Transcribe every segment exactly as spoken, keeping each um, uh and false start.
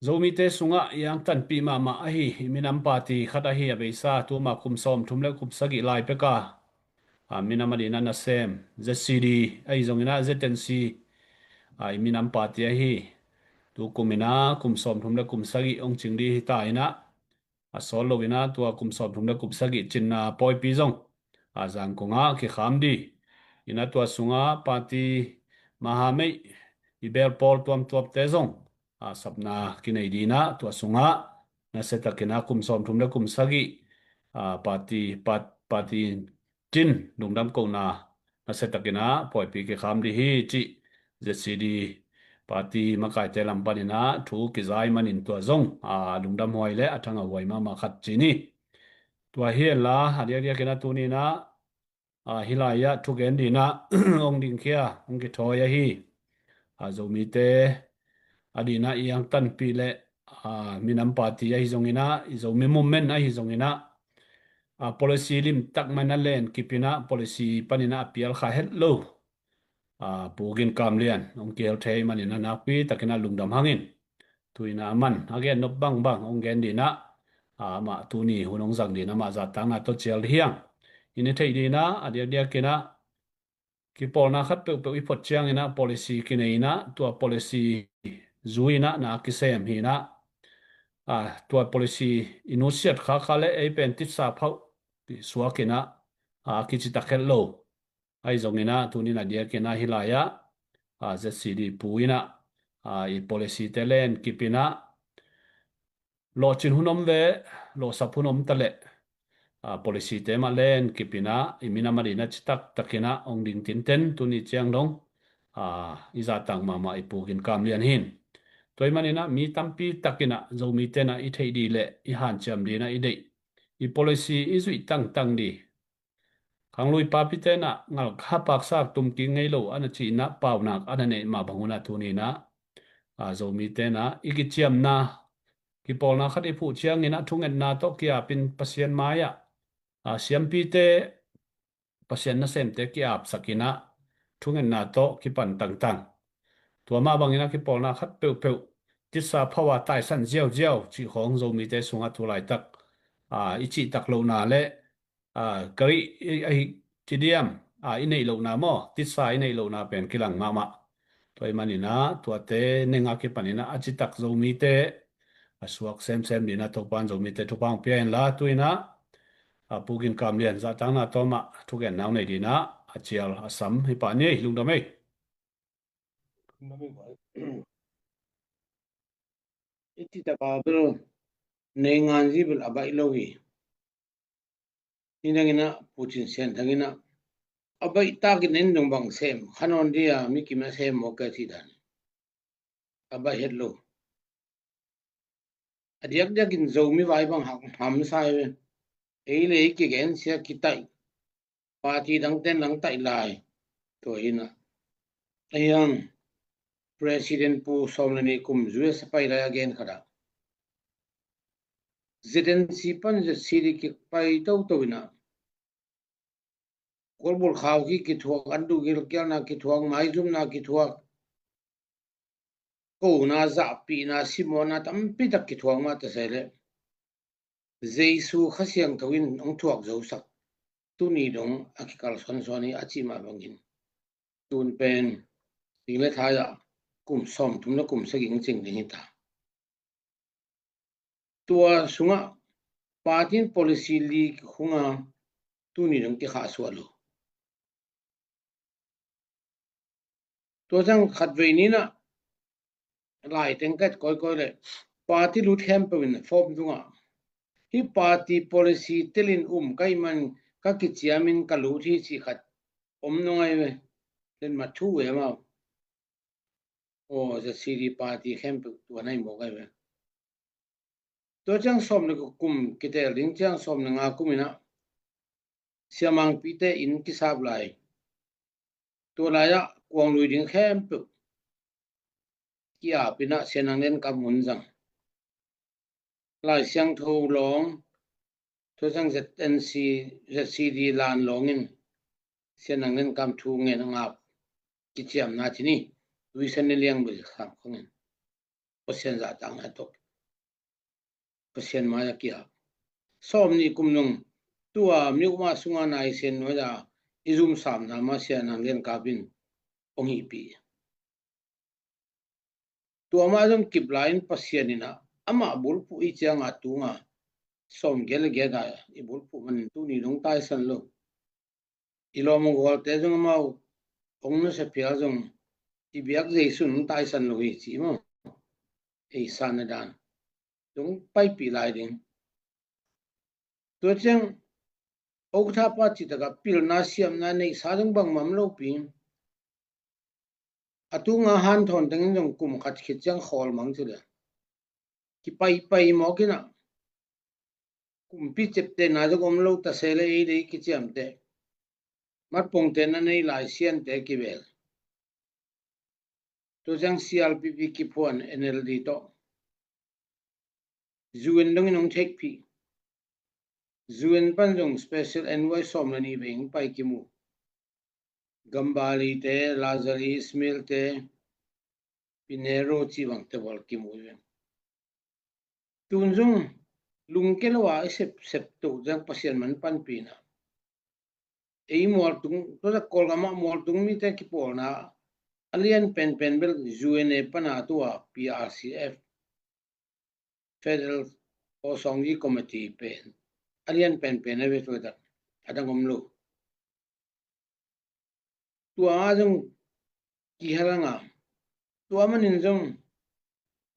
Zomite sungah i angtanpih mahmah ahi i minam party khat ahi a beisa tuma kum sawmthum le kum sagih lai peka, a, minam a dina nasem Z C D ahi zongina Z N C, a, i minam party ahi. Tu kum ina kum sawmthum le kum sagih ong cing di hita ina, a, sawl lo ina tua kum sawmthum le kum sagih cinna pawipi zong, a, Zangkong ah kikham di ina tua sunga party mahameih i bel pawl tuamtuamte zong, a, sapna kinei dina tua sunga nasia takina kum sawmthum le kum sagih, a, party, pat-, party cin lungdam kohna nasia takina pawipi kikham di hi cih Z C D party makaite lam panina thu kizai manin tua zong, a, lungdam huai le a thanga huai mahmah khat ci ni. Tua hi henla a diakdiakina tunina, a, hih lai-ah thugen dina ong dingkhia ong kithawi ahi, a, Zomite a dina i angtanpih le, a, minam party ahi zongina, i Zomi movement ahi zongina, a, policy limtak mana len kipina policy panina a pial kha het lo, a, Pu Gin Kam Lian ong kihel thei manina nakpi takina lungdam hangin tuina a man a gen nop bangbang ong gen dina, a, amah tuni hun ong zang dina amah zahtakna tawh cial hiang ini theih dina a diakdiakina kipawlna khat peuhpeuh i phot ciangina policy kineina tua policy zuina na kisem hina, a, tua policy i nusiat khakha le ei pen titsa phauh suakina, a, kicitak het lo. Ahi zongina tunina diakina hih lai-ah, a, Z C D pu ina, a, i policy te len kipina lawhcin hun om ve, lawhsap hun om ta leh, a, policy te mah len kipina i minam a dina citak takina ong ding tinten tuni ciang dong, a, i zahtak mahmah i Pu Gin Kam Lian hin. Tua i manina mi tampi takina Zomite na i theih di le i hanciam dina i deih i policy i zuih tangtang di. Khanglui papi tena ngalkha paksak tumkik ngei lo ana cihna paunak ana neih mah bang huna tunina, a, Zomi tena i kiciamna kipawlna khat i phuh ciangina thungetna tawh kiapin Pasian mai-ah, a, siampite Pasian nasemte kiapsakina thungetna tawh kipan tangtang. Tua mah bangina kipawlna khat peuhpeuh titsa phauh a taisan ziauziau cih khawng Zomite sungah tu laitak, a, i cihtak lohna le, a, kari i, a, hi, cidiam, a, i neih lohna maw, titsa i neih lohna pen kilang mahmah. Tua i manina tuate nenga kipanina a citak Zomite a suak semsem dina Topan Zomite thupha hong pia inla tuina, a, Pu Gin Kam Lian zahtakna tawmah thugenna hong nei dina a cial a sam hi pah ni. Lungdam ei. I cih taka bel nei nganzi bel a baih lo hi. Nidangina Putin sian dangina a baih takin en dong bang sem khanon dia mi kim a sem maw ka cih dan a baih het lo. A diakdiakin Zomi vai bang hak hamsa hi ve. Ei le ei kigen sia kitaih. Party dangten lang taih lai. Tua hina a hiang President Pu Sawm le Nih kum U S a pai lai a gen khat ah Z N C pan Z C D kipai toto ina Kolbul khau ki kithuak, an duh gilkialna kithuak, maizumna kithuak, kona zahpihna simawhna tampi tak kithuak mah ta se le Jesu Kha Siangtho in hong thuak zosak tuni dong a kikal sawnsawn hi a cih mah bangin tun pen ding le thai ah kum sawmthum le kum sagih cing ding hi ta. Tua sungah party in policy li khunga tuni dong kikhah suah lo. Tua ciang khatvei ninah lai teng ka et kawikawi le party lut khempeuh in form tungah hih party policy telin um ka hih man ka kiciamin ka lut hi cih khat om nung ai ve. Len mat thu ve mau. Aw, Z C D party khempeuh tua nai mawk ai ve. Tua ciang sawm le kum kitel ding ciang sawm le nga kum inah siamangpite in kisap lai. Tua lai-ah kuang lui ding khempeuh kiap inah Sianang Len Kam hun zang. Lai Siangtho lawng, tua ciang Z N C, Z C D lan lawngin Sianang Len Kam thu ngen a ngap kiciamna ci ni. Tuisan ni liang bel sam khongin Pasian zahtakna tawh Pasian mai-ah kiap. Sawmnih kum nung tua mi uma sunga naisen nuai-a i zum samna mah Sia Nang Lian Kap in hong hihpih. Tua mah zong kip lai-in Pasian in ah amah bulphuh i cianga tunga sawmgiat le giat a i bulphuh manin tuni dong taisan lo. I lawm hong gualte zong amau hong nusia phial zong i biak Jesu in hong taisan lo hi ci maw? Ei sana dan dong paipih lai ding. Tua ciang okthapa cih takah pilna siamna neihsa dong bangmah om lopi. A tunga hanthawn tengin zong kum khat khit ciang khawl mang ci le kipaipai mawk in ah kumpi ceptehna zong om lo ta se le ei dei kiciamteh. Matpongte na nei lai siante kibel. Tua ciang C R P P kiphuan N L D tawh U N dongin hong theihpih. U N pan zong special envoy sawm le nih vei hong pai kimu. Gambari te, Lazari Ismail te, Pinero cih bangte bawl kimu hi. Tun zong lungke lo a i sepsep to ciang Pasian man panpihna. Ei mualtung, tua zak Kawlgam ah mualtung mite kipawlna a lian penpen bel U N A pana tua P R C F, Federal Kosong Committee pen a lian penpen a ve tua dak a dang om lo. Tua a zong kihalang a, tua manin zong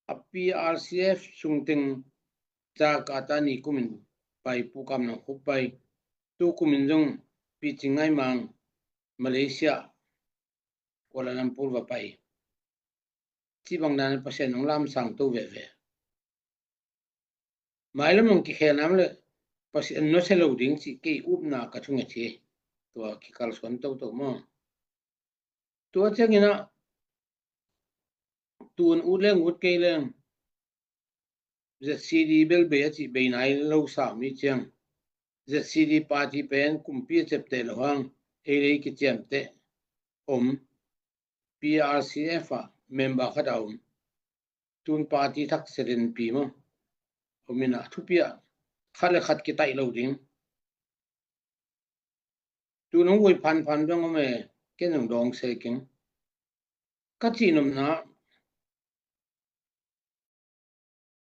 a P R C F sungteng ca kata ni kumin pai, Pu Kam Nang Khup pai, tu kumin zong Pi Cing Ngai Mang Malaysia Kuala Lumpur va pai. Cih bang dan Pasian hong lamsang to veve. Mailam hong kikhelna le Pasian nusia lo ding cih kei upna ka thunget hi. Tua kikalsuan toto maw? Tua ciangin ah tun ut leng ut kei leng Z C D bel bei a cih bei nai lo sam i ciang Z C D party pen kumpi a cepteh lo hang ei lei kiciamteh om. P R C F ah member khat a om. Tun party thak selen pi maw? Om in ah thupi ah khat le khat kitaih lo ding. Tun hong vui phanphan dong om e, ken zong dawng se keng. Ka cih nopna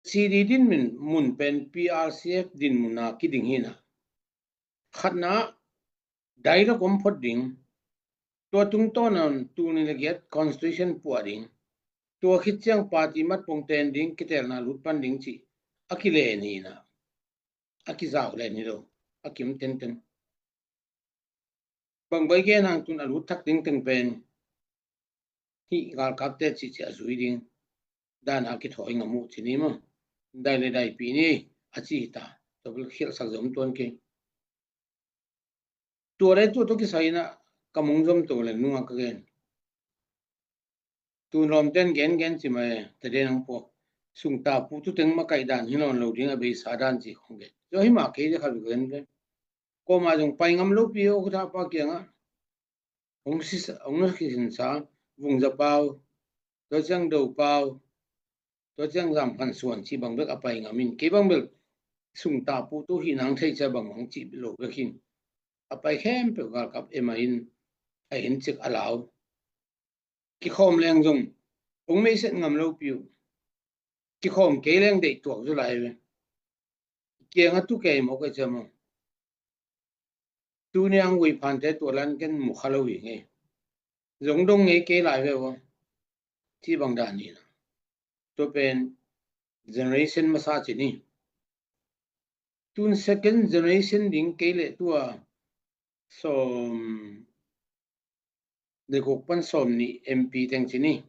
C D dinmun pen P R C F dinmun a kiding hi na. Khatna dialogue om phot ding. Tua tungtawn a tuni le giat constitution puah ding. Tua khit ciang party matpong ten ding, kitelna lut pan ding cih a kilen hi na. A kizau len hi lo. A kim tenten. Bang bai gen hang tun a lut thak ding teng pen hih galkapte cihcih a zui ding dan a kithawi ngam uh ci ni maw? Dai le dai pi ni a ci hi ta. Tua bel khialhsak zom tuan kei. Tua le tua tawh kisai in ah ka mong zom to le nunga ka gen. Tun lawmten gengen ci mai taden hong puak sungta pu tu teng makaih dan hi nawn lo ding a beisa dan ci khong gen. Zo hi mah kei de kha gen ve. Koma zong pai ngam lopi aw ka thapa kiangah. Hong sisa, hong na kisinsa, Vungza pau, tua ciang Do pau, tua ciang Zam Khan Suan ci bang bek a pai ngam in. Kei bang bel sungta pu tu hi nang thei cia bang bang ci lo bek hin. A pai khempeuh galkap ema in a hin cik a lau. Kikhawm leng zong hong meiset ngam lopi uh. Kikhawm kei leng deih tuak zu lai ve. Kiangah tu kei mawk a cia maw? Tuni ang vui phante tua lan ken mu kha lo hi ngei. Zong dong ngei kei lai ve ua. Ci bang dan hi na. Tua pen generation masa ci ni. Tun second generation ding kei le tua sawm le guk pan sawm nih M P teng ci ni.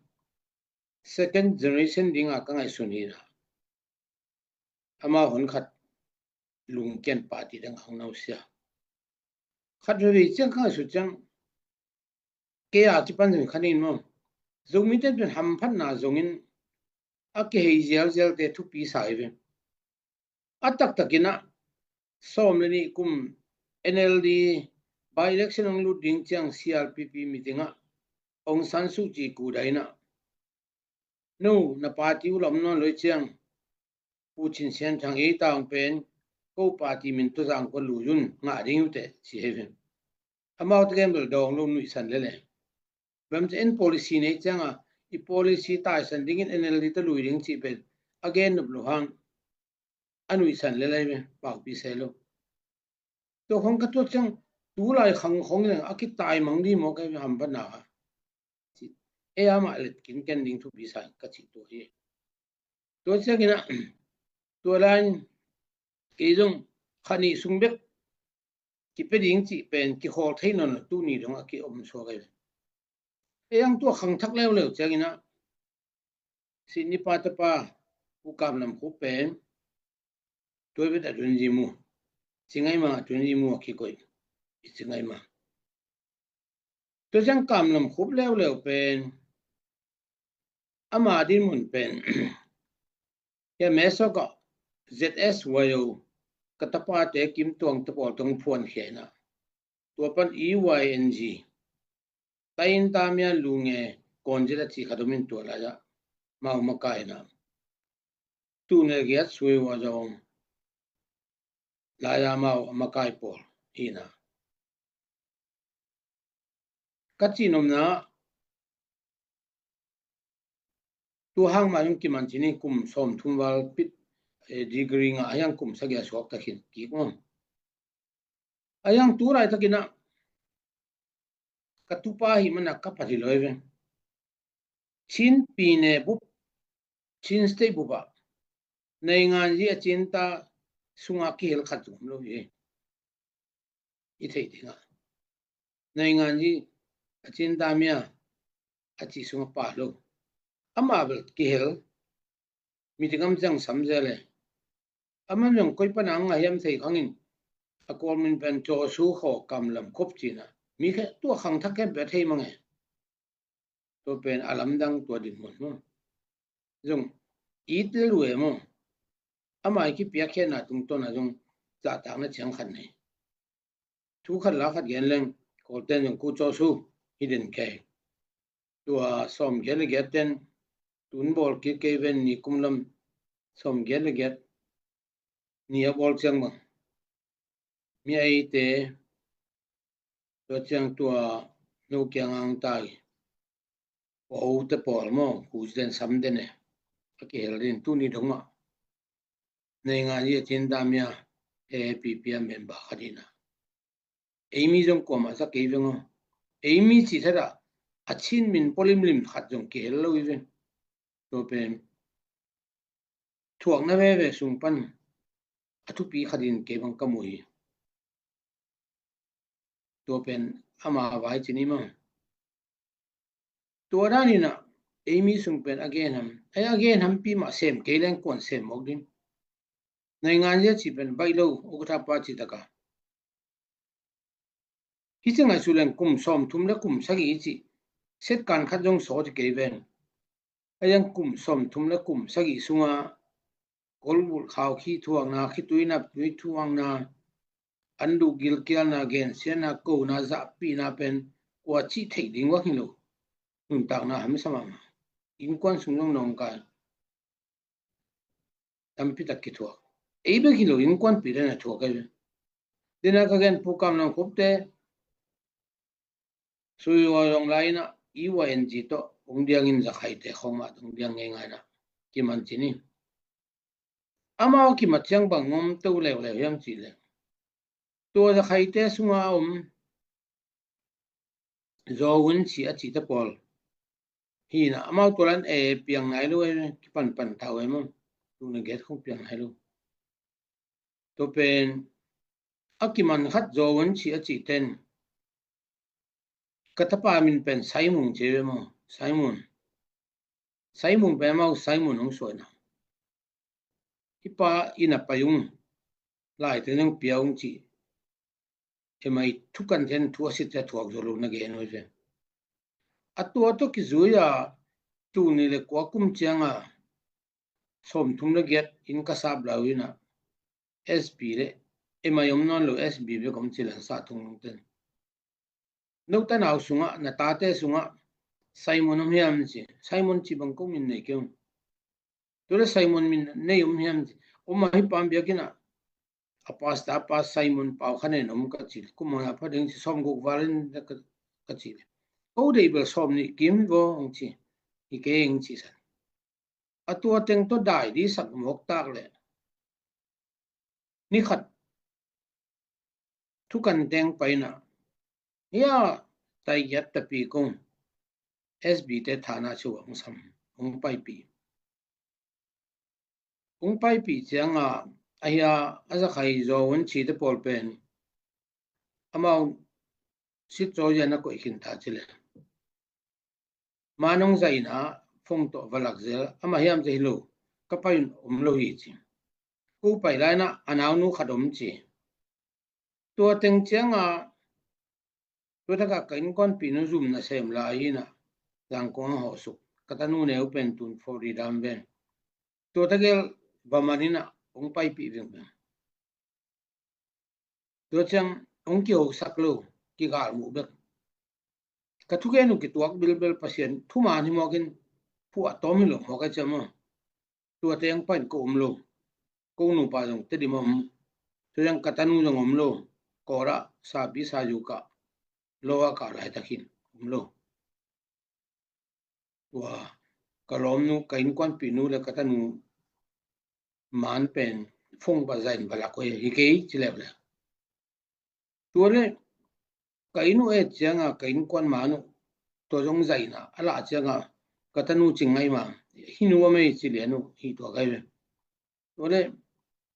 Second generation dinga ka ngaihsun hi na. Ama hun khat lungkian party dang hang nausia. Khat veve ciang ka ngaihsun ciang kei a kipan zong khan in maw? Zomite tun hamphatna zongin a kihei zialzialte thupi sa hi ve. A taktakin ah sawm le nih kum N L D by election hong lut ding ciang C R P P meeting ah Aung San Suu Kyi kudai in ah No, na party uh lam nawn lo ciang, Pu Cin Sian Thang ei tawng pen, ko party min tawh zang ko lui un ngah ding uh teh, ci hi ve. Amau te gen bel dawng lo nuihsan lele. Bang ci en policy nei cianga, i policy taisan dingin N L D tawh lui ding cih pen a gen nop lo hang a nuihsan lele ve, paupi se lo. Tua khong ka tuat ciang, tulai khang khong leng a kitaimang ding maw ka hamphatna kha. Ei amah let kinken ding thupi sa ka cih tua hi. Tua ciangin ah, tua lai-in kei zong kha nih sung bek kipia ding cih pen kikhawl thei nawn lo, tuni dong a kiom suak ahi. Ei ang tua khangthak leuleu ciangin ah, Sihni pa tapa, Pu Kam Lam Khup pen, tua bek a tun zi mu, ci ngai ma, a tun zi mu a kikoih, i ci ngai ma. Tua ciang Kam Lam Khup leuleu pen, ama din mun pen, ya mesok a Z S Y O, ka tapate Kim Tuang te pawl tong phuan khia in ah, tua pan E Y N G, Tayin Tamia Lunge Konzet a ci khat om in, tua lai-ah mau makai in ah, tu ne giat sui wa zong lai-ah mau a makai pawl hi in ah. Ka cih nopna, tua hang mah zong kiman cin in kum sawmthum val pit, eh, degree ngah a hiang kum sagih a suak ta khin kik maw. A hiang tu laitakin ah ka tupa hi mana ka phat hi lo hi ve. Chin pine bup, Chin State bup ah nainganzi a cinta sunga kihel khat zong om lo hi. I theih dingah nainganzi a cinta mia a cih sungah pa lo. Amah bel kihel, mi dingam ciang sam zel e. Aman zong koi pana ang a hiam thei khangin a Kawl min pen Caw Su Khaw Kam Lam Khup ci in ah, mi khe tua khangthak khempeuh a thei mang e. Tua pen a lamdang tua dinmun maw. Zong it le lu e maw. Amah i kipiakkhiatna tungtawn ah zong zahtakna ciang khat nei. Thu khat la khat gen leng, Kawlten zong Pu Caw Su hi den kei. Tua sawmgiat le giat ten, tun bawl kik kei ven, ni kum lam sawmgiat le giat ni a bawl ciang bang, mi a eite, tua ciang tua no kiang ang tai, Pu Ho te pawl maw, Pu Zen Sam te ne, a kihel din, tuni dong ah nainganzi a cinta mia, A P P a member khat hi in ah. Ei mi zong kuamah za kei veng aw. Ei mi cih thadah a Chin min pua limlim khat zong kihel lo hi veng. Tua pen thuakna veve sung pan a thupi khat in kei bang ka mu hi. Tua pen ama vai ci ni maw. Tua dan in ah ei mi sung pen a gen ham, ei a gen hampi mah sem kei leng kuan sem mawk ding. Nainganzi a cih pen baih lo, ukthapa cih taka. Hi ci ngaihsut leng kum sawmthum le kum sagih i cih, set kan khat zong sawt hi kei ven. A yang kum sawmthum le kum sagih sunga Kolbulh khau khithuakna, khitui naptui thuakna, an duh gilkialna, gensiatna, kona, zahpihna pen kua cih theih ding uak hi lo. Nuntakna hamsa mahmah. Innkuan sung zong nawngkai tampi tak kithuak. Ei bek hi lo, innkuanpi te na thuak ei. Dena ka gen Pu Kam Lam Khup te, Sui Wa Zong lai-in ah E Y N G tawh hong diangin Zakhaite khawng mah hong diang ngeingai in ah kiman cin hi. Amau kimat ciang bang om to leuleu hiam cih leh, tua Zakhaite sunga om Zaw Un Ci a cihte pawl hi in ah, amau tua lan e piang nai lo, e kipanpan tau e maw, tua na get khong piang nai lo. Tua pen a kiman khat Zaw Un Ci a cihten, ka tapa min pen Saimung ci ve maw, Saimung. Saimung pen amau Saimung hong suaina. Hi pa inn a pai ung, lai teng neng pia ung ci. Emai thukan ten thu a sit te thuak zo lo na gen ui ve. A tua tawh kizui a, tuni le kua kum cianga sawmthum le giat inn ka sap lau in ah, S B le emai om nawn lo, S B bek om ci le sa thung lungten. No tanau sungah, na tate sungah Simon om hiam ci. Simon ci bang ko min nei keu. Tua le Simon min nei om hiam ci. Om a hi pam biakinn ah. A pastor pa Simon Pau Khan en om ka ci. Kum a pha ding ci sawm guk val in ka, ka ci. Ko dei bel sawm nih kim vo ong ci. Hi kei ong ci san. A tua teng tawh dai di sak mawk tak le. Ni khat thukan teng paina. Hia tai giat tapi kong S B te thana chu ong sam, ong paipih. Ong paipih cianga, a hia a zakhai zaw un ci te pawl pen. Amau sit zaw zia na koih khin ta ci le. Ma nong zaina phone tawh va lak zel, ama hiam ci hi lo, ka pai un om lo hi ci. Ko pai laina a naunu khat om ci. Tua teng cianga, tua taka ka innkuanpihnu zum na sem lai hina, Zangkong a hawh suk, ka tanu neu pen tun Florida om ven. Tua tagel va manina, ong paipih veng veng. Tua ciang ong kihosak lo, kigal muh bek. Ka thugen uh kituak bilbel Pasian thuman hi mawkin phuah tawm hi lo mawk a ciam aw. Tua teng pain ko om lo. Ko nupa zong Tedim om. Tua ciang ka tanu zong om lo. Kawlah sapi sa yu kah. Law a kah laitak hin om lo. Tua ka lawmnu, ka innkuanpihnu le ka tanu man pen phone va zain va lak uh hi kei ci leu le. Tua le ka inn uh et cianga ka innkuan man uh tua zong zaina a lah cianga ka tanu cing ngai ma hi nu a mei ci lian uh hi tua kai ve. Tua le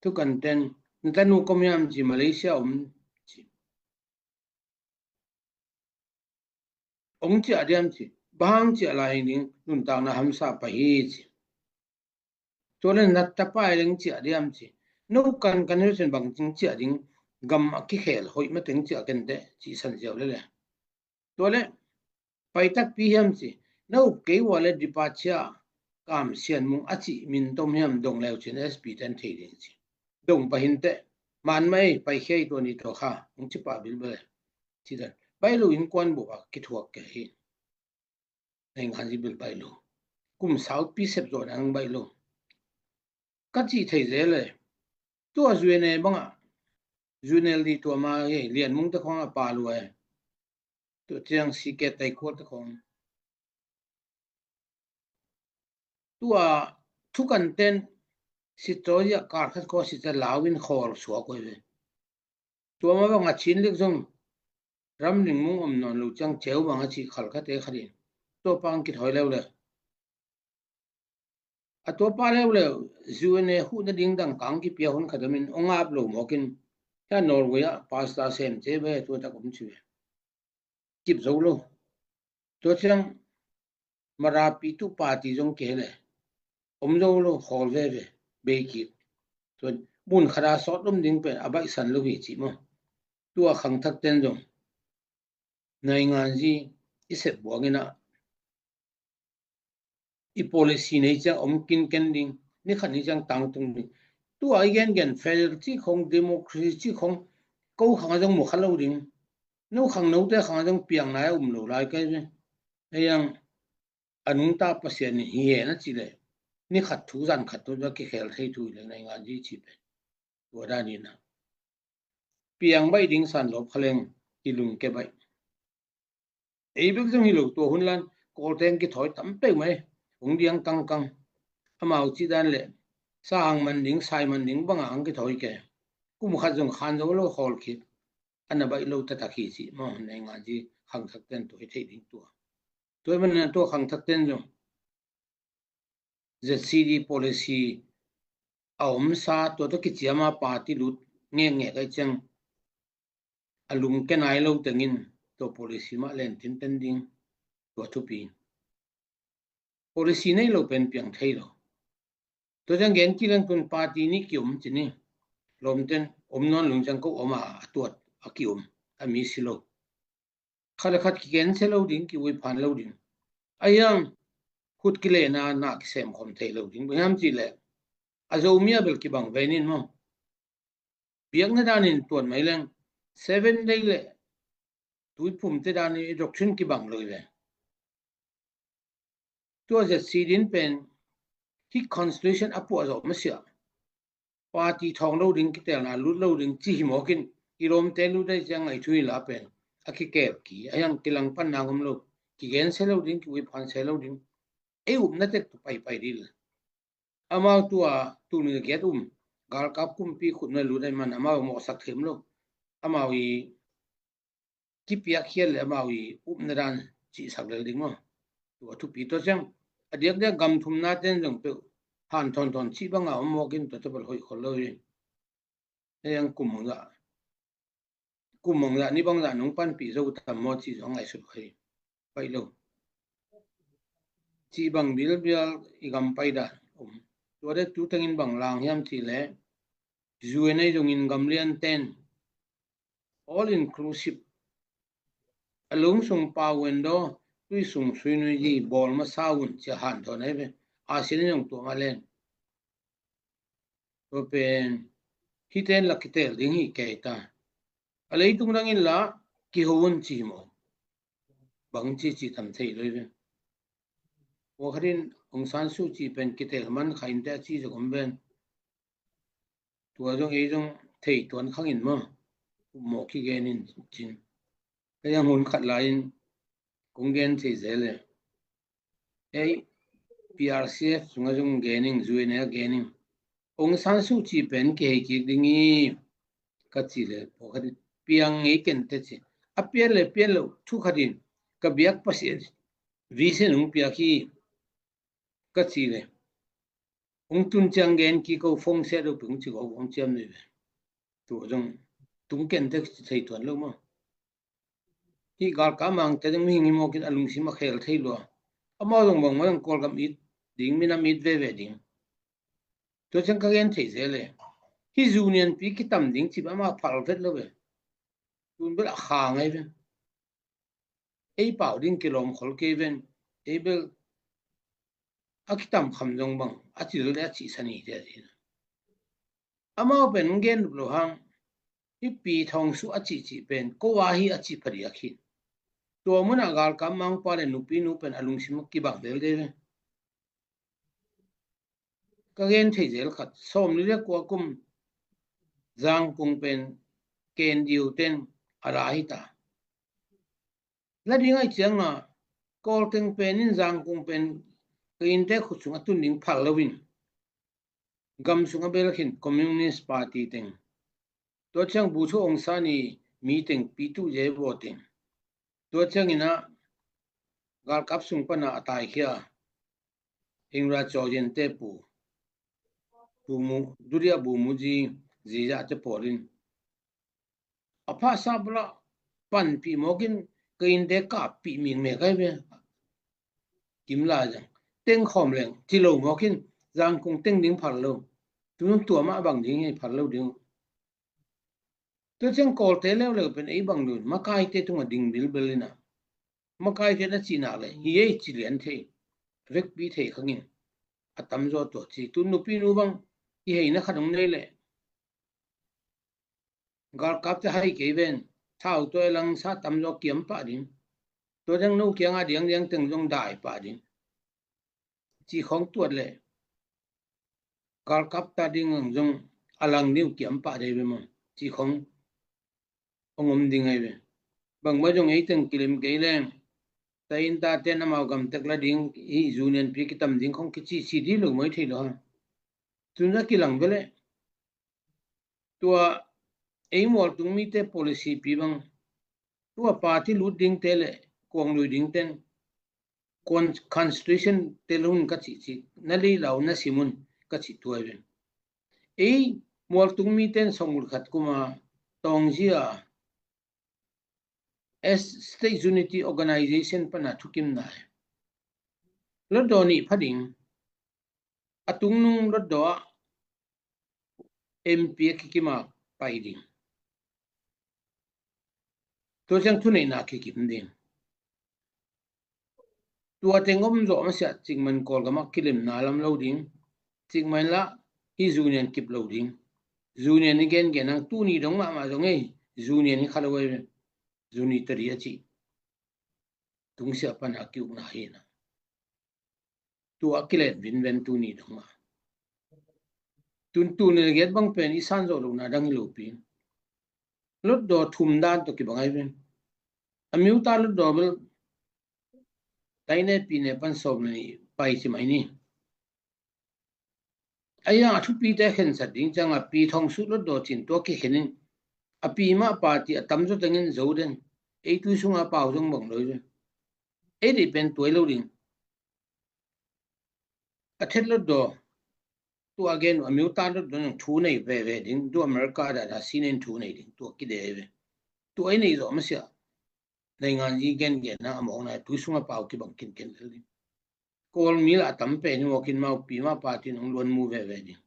thukan ten na tanu kom hiam ci Malaysia om ci. Ong ciah diam ci. Bang hang ciah lai ding nuntakna hamsa pai hi ci. Tua le na tapa i leng ciah diam ci. No kan kan hi cin bang cing ciah ding gam a kikhel hoih mateng ciah kente ci san ziau le le. Tua le pai takpi hiam ci. Na up kei ua le departure kam sian mung a ci min tom hiam dong leu cin S P ten thei ding ci. Dong pahinte man mai pai khei tua ni tua kha ong ci pah bilbel. Ci dan baih lo innkuan buh a kithuak kei hi. Nei ngan zi bil baih lo. Kum saupi sep zawh nang baih lo. Ka cih thei zel le. Tua U N A bangah U N L D tua ma hi lian mung te khong a pa lua e. Tua ciang si ke tai kual te khong. Tua thukan ten si tawi a kar khat khaw si ta lau in khawl suak oi ve. Tua ma bang a Chin lik zong ram ning mung om nawn lo ciang ceu bang a ci khal khat e khat in. Tua pang kithawi leu le. A tua pa leu le U N A huh na ding dang kang kipia hun khat om in ong ap lo mawkin. Hia Norway a pastor sem ce ve tua tak om ci ve. Kip zo lo. Tua ciang marapi tu party zong ke le. Om zo lo khawl ve ve. Bei kik. Tua mun khata sawt om ding pen a baihsan lo hi ci maw. Tua khangthak ten zong. Nai ngan zi i sep buang ina. I policy nei ciang om kinken ding. Ni khat ni ciang tangtung ding. Tua i gen gen federal ci khong democracy ci khong ko khang a zong mu kha lo ding. No khang note khang a zong piang nai a um lo lai kai ve. Hei ang a nungta Pasian in hi hen a ci le. Ni khat thu zan khat thu a kikhel thei thu le nai ngan zi ci pen. Tua dan ina. Piang baih ding san lawp kha leng kilung ke baih. Ei bek zong hi lo tua hun lan kawlteng kithawi tam peuh mai. Hong diang kangkang. Amau ci dan le sa hang man ding, sai man ding banga hang kithawi ke. Kum khat zong khan zo lo khawl khit. Ana baih lo taktak hi ci maw nei ngan zi khangthak ten tua hi thei ding tua. Tua hi man tua khangthak ten zong Z C D policy a omsa tua tawh kiciama party lut ngekngek ai ciang a lungke nai lo tengin tua policy mah len tinten ding tua thupi. Policy nei lo pen piang thei lo. Tua ciang gen kileng tun party nih kiom ci ni. Lawmten om nawn lung ciang ko om a a tuat a kiom a mi si lo. Khat le khat kigen se lo ding, kiui phan lo ding. A hiang khut kilena na kisem khom thei lo ding. Bang hiam ci le a Zomi a bel kibang venin maw. Biakna danin tuan mai leng seven day le tuiphum te danin i doctrine kibang lo i ve. Tua Z C din pen hih constitution a puah zawh masiah, party thawng lo ding, kitelna lut lo ding ci hi mawk in, i lawmte lut dai ciang ngaih thu hi la pen a kikep ki a hiang kilang pan nang om lo, kigen se lo ding, kiuiphan se lo ding. Ei upna tek tu paipai dil. Amau tua tul nih le giat um galkap kumpi khutna lut dai man amau mawhsak them lo. Amau i kipiak khial le amau i upna dan cihsak lel ding maw? Tua thupi tua ciang a diakdiak gam thumna ten zong peuh han thawn thawn cih banga om mawk in tua tepal hoih khol lo hi. Hei ang kum hong zah kum hong zah ni bang zah nong panpih zo tam maw cih zong ngaihsut kha hi. Paih lo. Cih bang bilbial i gam pai dan om. Tua dek tu tengin bang lang hiam cih leh U N ei zongin gamlian ten all inclusive, a lung sung pau wen daw, tui sung sui nui di, bawl masa un cia han thawn ai ve. A sin zong tua ma len. Tua pen hiten la kitel ding hi kei ta. A leitung dangin la kiho un ci maw? Bang ci ci tam thei lo hi ve. Tua khatin Aung San Suu Kyi pen kitel man kha in te a ci zok om ven. Tua zong ei zong thei tuan khangin maw? Mawh kigen in cin. Ka yang hun khat lai-in kong gen thei zel e. Ei P R C F sungah zong gen ing, U N ei gen ing. Aung San Suu Kyi pen kihei kik ding hi ka ci le pawkhat in piang ngei ken te ci. A pian le pian lo thu khat in ka biak Pasian vision hong piak hi ka ci le. Hong tun ciang gen kik ko, phone se doping ci ko hong ciam nei ve. Tua zong tung ken te thei tuan lo maw? Hih galkap mangte zong mihing hi mawk in a lungsim a khel thei lua. Amau zong bangmah zong Kawlgam it ding, minam it veve ding. Tua ciang ka gen thei zel e. Hih zu nianpi kitam ding cih amau phal vet lo ve. Tun bel a kha ngai ve. Ei pau ding kilawm khol kei ven. Ei bel a kitam kham zong bang a cil le a cihsan hi te a ci. Amau pen gen lo hang hih Pi Thawng Suh a cihcih pen ko a hi a cih phadiak hi. Tua munah galkap mangpa le nupi nu pen a lungsim a kibang lel dei ve. Ka gen thei zel khat, sawm li le kua kum Zangkung pen K N D U ten a la hi ta. La ding ai cianga Kawlteng pen in Zangkung pen ka innte khut sung a tun ding phal lo in gam sung a bel khin Communist Party teng. Tua ciang Bogyoke Aung San i mi teng Pyithu Hluttaw teng. Tua ciangin ah galkap sung pana a taikhia Ingra Chawjen te pu, pu mu, Duria bu mu zi, zi za te pawlin. A phasa bula panpih mawkin ka innte kappih mik mek ai ve. Kim lai zang. Teng khawm leng, ci lo mawkin Zangkung teng ding phal lo. Tunung tua mah bang ding hi phal lo ding. Tua ciang Kawlte leuleu pen ei bang dun, makaite tungah ding bilbel ina. Makaite na cihnak le, hi ei ci lian thei, vekpi thei khangin. A tamzaw tua ci, tun nupi nu bang, i heina khat hong nei le. Galkapte hai kei ven, thau tua i langsa tamzaw kiam pah ding. Tua ciang no kiangah diangdiang teng zong dai pah ding. Ci khawng tuat le. Galkap ta ding ang zong a lang ding uh kiam pah dei ve maw? Ci khawng hong om ding ai ve. Bangmah zong ei teng kilim kei leng. Ta in ta ten amau gamtek la ding hi zu nianpi kitam ding khawng kici ci dih lo mai thei lo ha. Tun a kilang ve le. Tua ei mualtung mite policy pi bang. Tua party lut ding te le kuang lui ding ten. Con-, constitution te lun ka cih cih, na lei lau na sim un ka cih tuai ven. Ei mualtung mi ten song ul khat kuma tawng zia as State Unity Organization pana thukim nai. Lotdaw nih pha ding. A tungnung lotdaw ah M P a kikima pai ding. Tua ciang thuneihna kikim ding. Tua teng om zawh masiah cikman Kawlgamah kilemna lam lo ding. Cikman lah hi zu nian kip lo ding. Zu nian i gengen ang tuni dong mahmah zong ei. Zu nian i kha lo ei. Zu ni tari a cih. Tungsiah pana kiukna hi na. Tua a kilen vinven tuni dong mah. Tun tul nih le giat bang pen i san zawh lohna dang hi lopi. Lotdaw thum dan tawh kibang ai ven. A miuta lotdaw bel taine pine pan sawm le nih pai ci mai ni. A yang a thupite khensat ding cianga pi thong sut lotdaw cin tua kikhen in a pi mah party a tamzaw tengin zo den. Ei tui sunga pau zong bang lo hi ven. Ei deih pen tuai lo ding. A thet lotdaw tua gen uh a miuta lotdaw nang thu nei veve ding. Tua America dana sinin thu nei ding tua kidei ve. Tua ei nei zawh masiah naingan i gengenna a mawkna tui sunga pau kibang kinken lel ding. Kawl mi lah a tam pen hi mawkin mau pi mah party nong luan mu veve ding.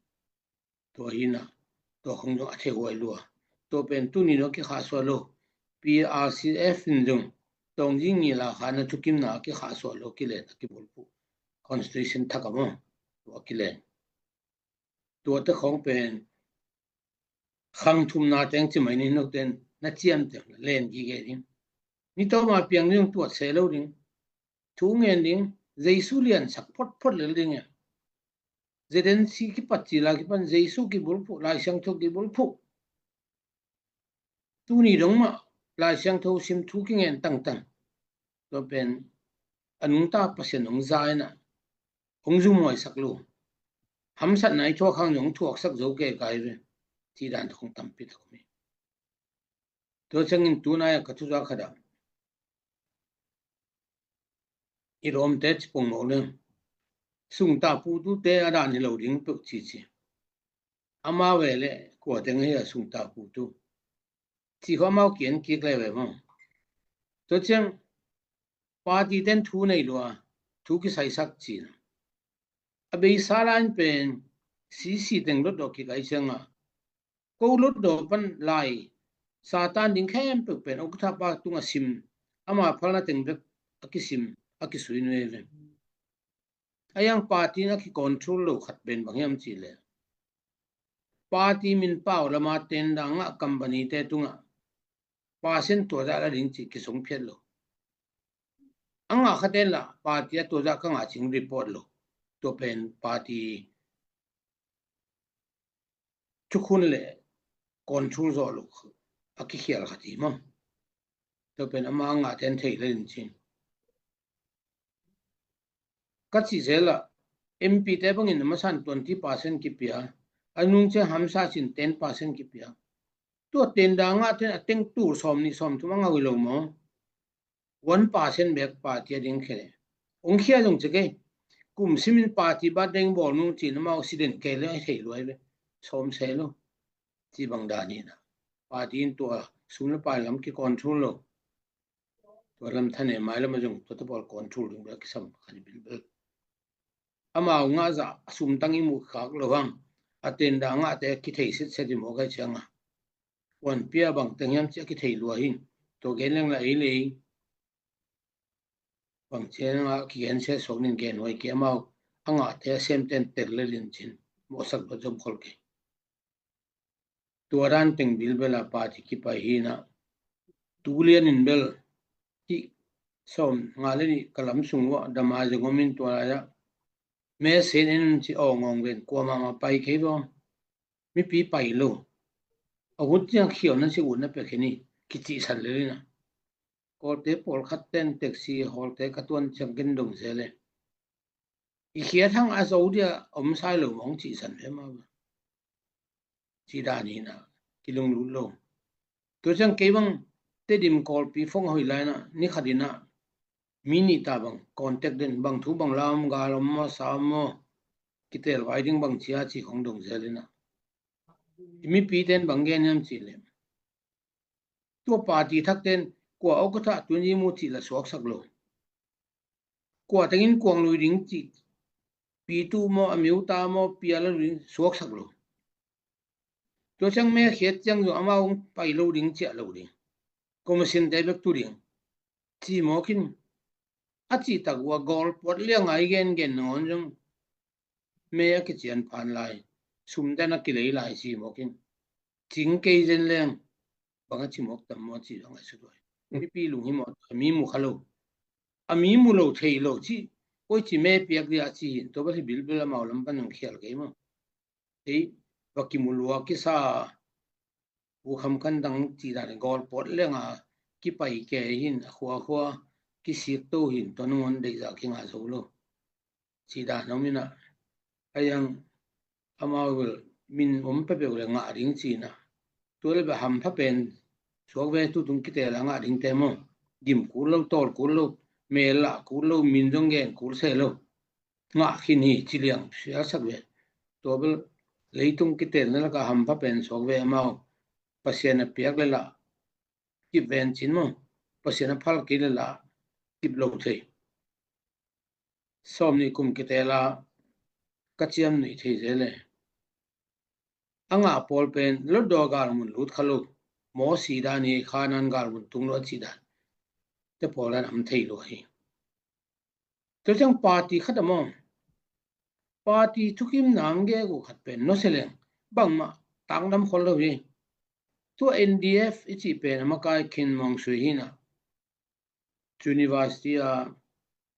Tua hina tua khong zong a thei huai lua. Tua pen tuni no kikhahsuah lo. P R C F in zong tawng zing ngi la khana thukimna a kikhahsuah lo kilen a kibulphuh constitution thak a maw. Tua kilen tuate khong pen khang thumna teng ci mai ni nokten na ciam teng len gige ding. Ni tawma piang ding tuat se lo ding. Thu ngen ding. Jesu lian sak photphot lel ding e. Zedensi kipat ci la kipan Jesu kibulphuh, Lai Siangtho kibulphuh. Tuni dong mah Lai Siangtho sim thu kingen tangtang. Tua pen a nungta Pasian hong za ina hong zumhuaisak lo. Hamsatna i thuak hang hong thuaksak zo ke kai ve. Ci dan thong tampi tak mi. Tua ciangin tunai a ka thuza khada i rawmte ci pongmawh le sungta putute a dan hi lo ding peuh cici. Ama ve le kua teng hi a sungta putu ci kho amau kian kik le ve maw. Tua ciang party ten thu nei lua thu kisaisak cina. A beisa lain pen sisi teng lotdaw kik ai cianga ko lotdaw pan lai Satan ding khempeuh pen okthapa tunga sim ama phalna teng bek a kisim a kisui nuai ve. A yang party in a kicontrol lo khat pen bang hiam cih leh party min pau lama tenda ngah company te tungah percent tua zah la ding cih kisong phiat lo. A ngah khaten lah party a tua zah ka ngah cing report lo. Tua pen party thukhun le control zawh lo a kikhial khat hi maw. Tua pen ama a ngah ten thei le in cin ka cih zel ah M P te bangin a masan twenty percent kipia a nung ciang hamsa cin ten percent kipia. Tua tenda ngah ten a teng tul sawm nih sawm thum a ngau hi lo maw. One percent bek party a ding khele ong khia zong ci kei. Kum simin party bat deng bawl nung cin amau siden kei le a thei luai ve. Sawm se lo ci bang dan hina. Party in tua sum le pai lam kicontrol lo. Tua lam thane mai lama zong tua tapawl control ding bel kisam khat bilbel. Amau ngah zah a sumtang i muh khak lo hang a tenda ngahte kithei setset i mawk ai cianga. Puanpia bang teng hiam cia kithei lua hin tua gen leng la ei lei. Bang cianga kigen se suak nin gen huai ki amau a ngahte a semten tel le lin cin mawhsak lo zom khol kei. Tua dan teng bilbela party kipai hina. Tulian in bel hi sawm nga le nih ka lam sung uah dama zong om in tua lai ah mesen en ci awngawng ven kuamah ma pai kei vaw. Mipi pai lo. A hut ciang khiau na ci ut na pek hi ni kicihsan le lina. Kawlte pawlkhat ten taxi hawlte ka tuan ciang ken dong se le i khiat hang a zo dia om sai lo mawng cihsan ve ma ba. Ci dan hina kilunglut lo. Tua ciang kei bang Tedim Kawlpi fong a hoih laina ni khat ina mi nih ta bang contact den bang thu bang la om gal om maw sa om maw kitel vai ding bang cia ci khong dong zel ina. I mipi ten bang gen hiam ci le tua party thak ten kua okatha tun i mu ci la suaksak lo. Kua tengin kuang lui ding cih pitu maw a miuta maw pia la lui ding suaksak lo. Tua ciang me khiat ciang zong amau pai lo ding ciah lo ding. Commission te bek tu ding ci mawkin a cih tak uh a gawl puat liang a i gen gen nangawn zong me a kician phan lai sum ten a kilei lai ci mawkin cing kei zen leng bang a ci mawk tam maw ci zong a sut huai. Mipi lung hi mawk a mi mu kha lo. A mi mu lo thei lo ci Koi ci me piak dia ci hin, tua bel hi bilbil amau lam pan hong khial kei maw. Ei, va kimu lua kisa, U Kham Khan Dang cih dan gawl pawt lenga kipai kei hin, a khua khua kisik to hin, tua nangawn deihzah kinga zo lo. Cih dan om inah, a yang amau bel min om peuhpeuh le ngah ding cih inah. Tua le bel hampha pen suak ve, tutung kiteel a ngah dingte maw. Gim kul lo, tawl kul lo, mel lah kul lo, min zong gen kul se lo. Ngah khin hi ci liang sialsak ve. Tua bel leitung kiteelna lakah hampha pen suak ve amau. Pasian a piak le lah kip ven cin maw. Pasian a phal kei le lah kip lo thei. Sawm nih kum kiteel a ka ciam nuih thei zel e. A ngah pawl pen Lotdaw galmun lut kha lo, Mosi dan hi, Khanan galmun tung lo a cih dan te pawl an am thei lo hi. Tua ciang party khat a maw, party thukim nam gegu khat pen nusia leng bangmah tangdam khol lo hi. Tua N D F i cih pen a makai Khin Maung Sui hi inah, University a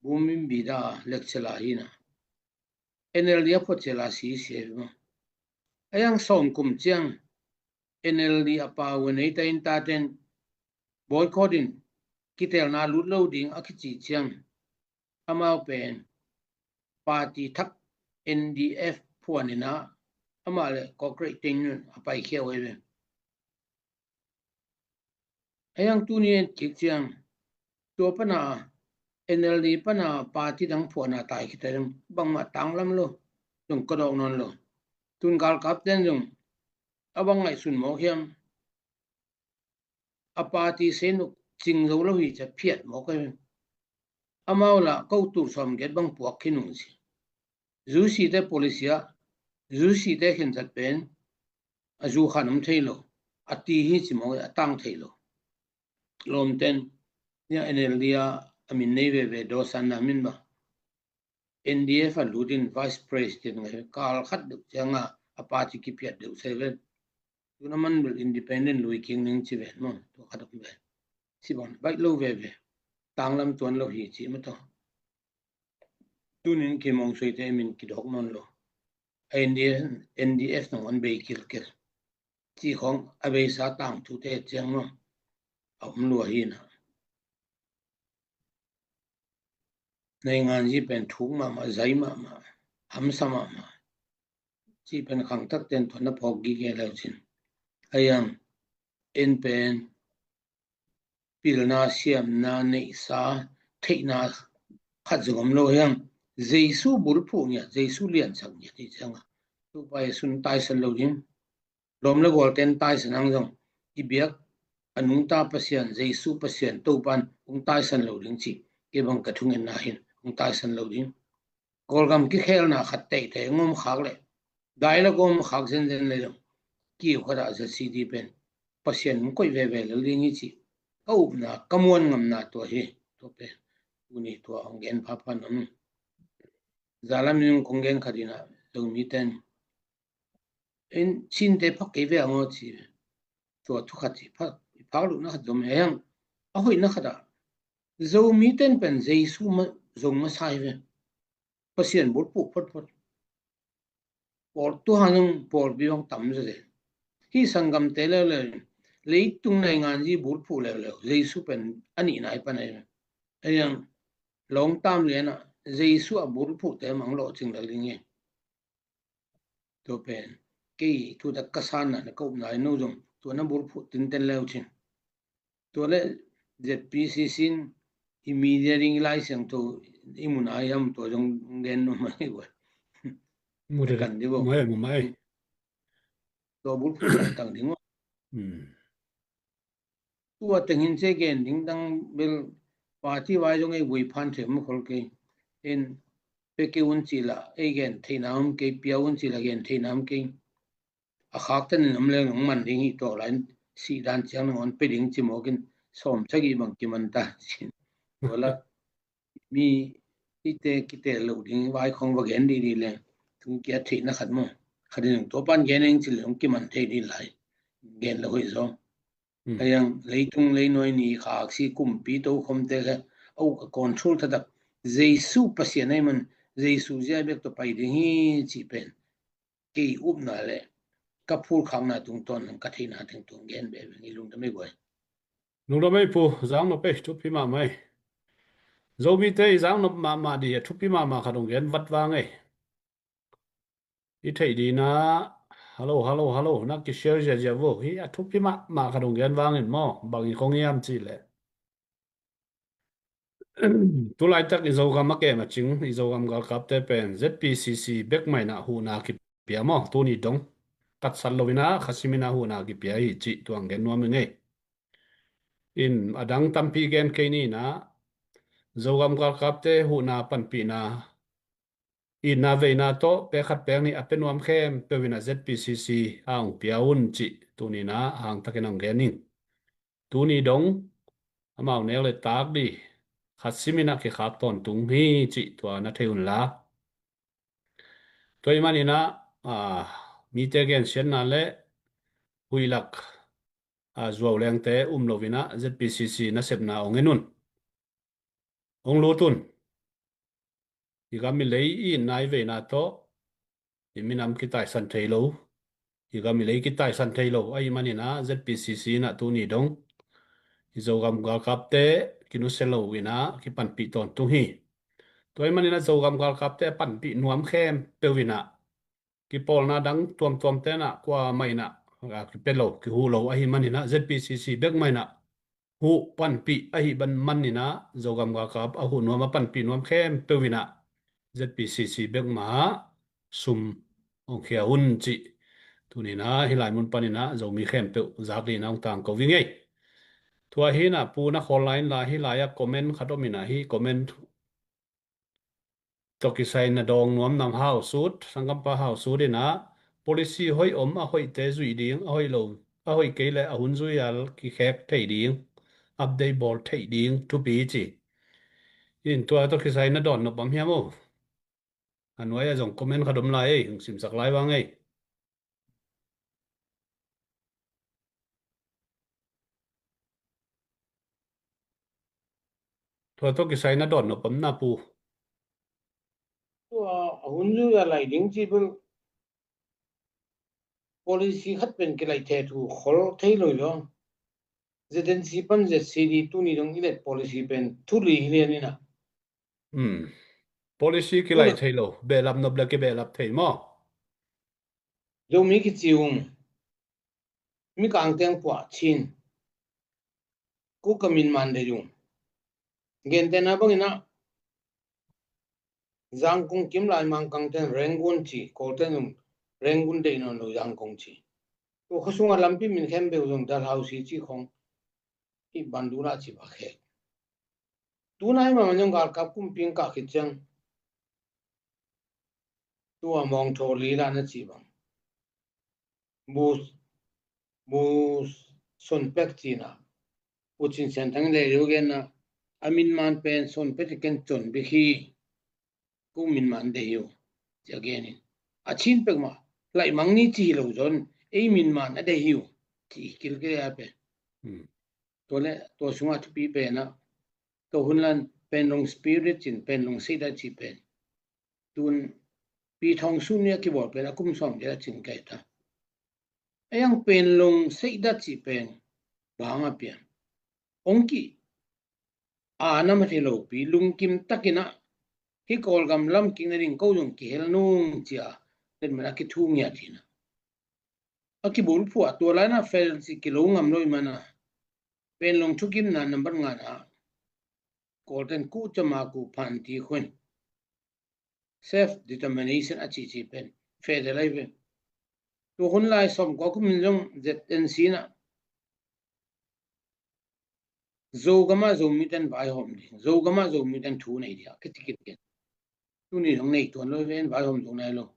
Bumim Bida lecturer hi inah, N L D a phuat cial a si si hi maw. A yang sawm kum ciang N L D a pau a nei ta in taten boycott in kiteelna lut lo ding a kici ciang, amau pen party thak N D F phuan inah amah le Kawkrei teng a paikhia uh hi ve. A yang tuni en kik ciang, tua pana N L D pana party dang phuan a tai khita ding bangmah tanglam lo, zong ka dawk nawn lo. Tun galkap ten zong a bang ngaihsun mawk hiam, a party senuk cing zo lo hi ci a phiat mawk hi. Amau lah ko tul sawm giat bang puak khin ung ci. Zu site policy ah, zu site khensat pen a zu khan om thei lo, a ti hi ci mawk hi, a tang thei lo. Lawmten, nia N L D a a min nei veve, Dawsanna min ba. N D F a lut in vice president ngai, kal khat deuh cianga a party kiphiat deuh se ven. Tuna man bel independent lui kik ning ci ven maw, tua khat om ve. Ci bang baih lo veve. Tanglam tuan lo hi ci maw tua. Tunin Khin Maung Sui te min kidawk nawn lo. A N D F, N D F nangawn bei kilkel. Ci khong a beisa tangthu te ciang maw a om lua hi na. Nainganzi pen thuk mahmah, zai mahmah, hamsa mahmah. Ci pen khangthak ten tuan na phawk gige leu cin. A yang en pen pilna, siamna, neihsa, theihna khat zong om lo hiang. Jesu bulphuh ngiat, Jesu liansak ngiat hi cianga Topa Jesu taisan lo ding. Lawm le gualten taisan ang zong i biak a nungta Pasian, Jesu Pasian Topan hong taisan lo ding ci. Kei bang ka thungetna hin hong taisan lo ding. Kawlgam kikhelna khat teitei ngom khak leh dai la gawm khak zenzen le dong kiu khat ah Z C D pen Pasian hong koih veve lel ding hi ci. Ka upna, ka muan ngamna tua hi. Tua pen tuni tua hong gen phapha nam. Zalam in kong gen khat in ah Zomi ten in Chin te phak kei ve ang aw ci. Tua thu khat ci phak, i phak luhna khat zom he hang. A hoihna khat ah Zomi ten pen Jesu ma zong masa hi ve. Pasian bulphuh photphot. Pawl tuhan zong pawlpi bang tam zaw zel. Hih sanggamte leuleu in leitung nainganzi bulphuh leuleu Jesu pen a nihna hi pan ahi ve. Ahi hang lawng tam lian ah Jesu a bulphuhte mang lawhcing lel ding hi. Tua pen kei thu dak ka sanna na ka upna hi, no zong tua na bulphuh tinten leu cin. Tua le Z P C C in i media ding i Lai Siangtho i mun a hiam tua zong gen nuam ahi ua. Mu de kan di bo. Mu he mu mai. Tua bulphuh tang ding ua. Hmm. Tua teng hin ci gen ding dang bel party vai zong ei vui phan thei mu khol kei. En pe kei un ci la ei gen theihna om kei, pia un ci la gen theihna om kei. A khak ten in om leng nong man ding hi, tua lai in sih dan ciang nangawn pe ding ci mawk in sawm sagih bang kiman ta cin. Tua la mi ite kiteel loh ding vai khong va gen dih dih leng tung kia theihna khat maw. Khat in tua pan gen eng ci leng kiman thei dih lai. Gen lo hoih zaw. Hmm. A yang leitung leinuai ni khak si kumpi tokhomte kha a uk a control thatak Jesu Pasian ahih man Jesu zia bek tawh pai ding hi cih pen kei upna le ka phulkhakna tungtawn ka theihna teng tawh gen beh beng i lungdam ei guai. Lungdam ei Pu, zang nop ei, thupi mahmah ei. Zomite i zang nop mahmah dih a thupi mahmah khat hong gen vat vang ei. I theih dihna, hello, hello, hello, na ki share ziazia vo, hi a thupi mahmah khat hong gen vangin maw, bang i kong hiam cih leh. Tulaitak i Zogam a kem a cing, i Zogam galkapte pen Z P C C bek mah in ah huhna kipia maw, tuni dong. Tatsat lo in ah, khasim in ah huhna kipia hi cih tuang gen nuam i ngei. In a dang tampi gen kei ni in ah, Zogam galkapte huhna panpihna, itna veina tawh pek khat pek nih a pia nuam khempeuh in ah Z P C C a hong pia un cih tuni in ah hangtakin hong gen ing. Tuni dong amau nek le tak dih khat sim in ah kikhak tawntung hi cih tua na thei un la. Tua ahih man in ah, a, mite gensiatna le huih lak, a, zuau lengte um lo in ah Z P C C nasepna hong en un. Hong lut un. I gam i lei i itna i veina tawh i minam kitaisan thei lo, i gam i lei kitaisan thei lo ahih man in ah Z P C C in ah tuni dong i Zogam galkapte kinusia lo in ah kipanpih tawntung hi. Tua ahih man in ah Zogam galkapte a panpih nuam khempeuh in ah kipawlna dang tuamtuamte in ah kuamah in ah, a, kipia lo, kihuh lo ahih man in ah Z P C C bek mah in ah huh panpih ahih man in ah Zogam galkap a huh nuam a panpih nuam khempeuh in ah Z P C C bek mah ah sum hong khia un cih tuni in ah hih lai mun pan in ah Zomi khempeuh zak dih in ah hong tangko i ngei. Tua hi in ah Pu na khawl lai in la, hih lai ah comment khat om in ah hih comment tawh kisai na dawng nuam nam Hausut, sanggampa Hausut in ah policy hoih om a hoihte zuih ding, a hoih lo, a hoih kei le a hun zui a kikhek thei ding, update bawl thei ding thupi ci. In tua tawh kisai na dawn nop om hiam aw? A nuai ah zong comment khat om lai ei, hong simsak lai vang ei. Tua tawh kisai na dawn nop om na Pu? Tua a hun zui a lai ding ci bel policy khat pen kilaih thei thu khol thei lo i lo. Z N C pan Z C D tuni dong i let policy pen thu li hi lian in ah. Hmm. Policy kilaih thei lo, behlap nop le kibehlap thei maw? Zomi kici ung. Mikang teng puah Chin. Kuk ka min man dei ung. Gentehna bangin ah Zangkong kim lai Mangkang ten Rangoon ci, Kawl ten zong Rangoon deih nawn lo Zangkong ci. Tua khua sungah lampi min khempeuh zong Dalhousie ci khong i ban duh lah ci bak khek. Tunai mah zong galkap kumpi in kah khit ciang tua Mawngthaw lila na ci bang. Bu, bu Son Pek cina. Bu Cin Sian Thang le liu genna. A min man pen Son Pek i ken Con Bik hi. Kuk min man dei hi uh. Ci a gen in. A Chin pek mah. Laih mang ni ci hi lo zon. Ei min man a dei hi uh. Ci kilkil a pen. Hmm. Tua le, tua sungah thupi pen ah. Tua hun lan Panglong spirit cin, Panglong seidat ci pen. Tun Pi Thawng Sun ni a kibawl pen a kum sawm dia cin kai ta. A yang Panglong seidat ci pen bang a pian. Ong ki a nam a thei lo pi lungkim takin ah hi Kawlgam lam kik na ding ko zong kihel nung cia. Letman a kithu ngiat hi na. A kibulphuh a tua lai na fel ci kilo ngam lo i man a. Panglong thukimna nambat nga na. Kawl ten kuh cama kuh phan ti khuin. Self determination a cici pen. Federal ai pen. Tua hun lai sawm kua kum in zong Z N C na. Zogam ah Zomi ten vaihawm ding. Zogam ah Zomi ten thu nei dia. Kici kit kit. Tuni zong nei tuan lo ven vaihawm zong nai lo.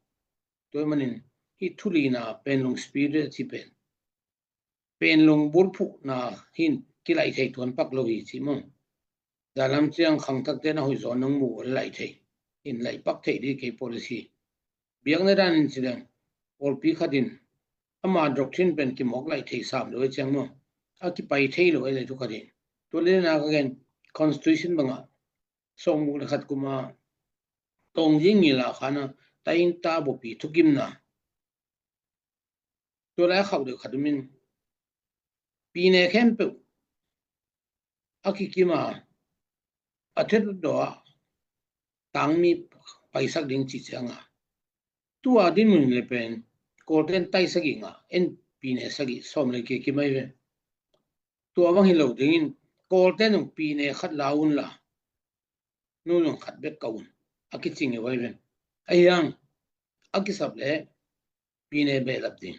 Tua manin hi thu lina Panglong spirit a ci pen. Panglong bulphuhna hin kilaih thei tuan pak lo hi ci maw. Dalam ciang khangthakte na hoih zawn nang mu laih thei. In laih pak thei dih kei policy. Biakna dan in ci leng. Pawlpi khat in ama doctrine pen kimawk laih thei sam lo ciang maw. A kipai thei lo ei le thu khat in. Tua le na ka gen constitution bangah. sawmguk le khat kuma Tawngjing Ngila Khan a Taing ta bupi thukimna tua lai a khauh deuh khat um in pine khempeuh a kikim a, a thet daw a tangmi paisak ding cih cianga tua dinmun le pen Kawlten tai sagih ngah en pine sagih sawm le kia kim ai ve. Tua bang hi lo dingin Kawlten zong pine khat la unla nu zong khat bek ka un a kicing hi vai ve. Ahiang a kisap le pine behlap ding.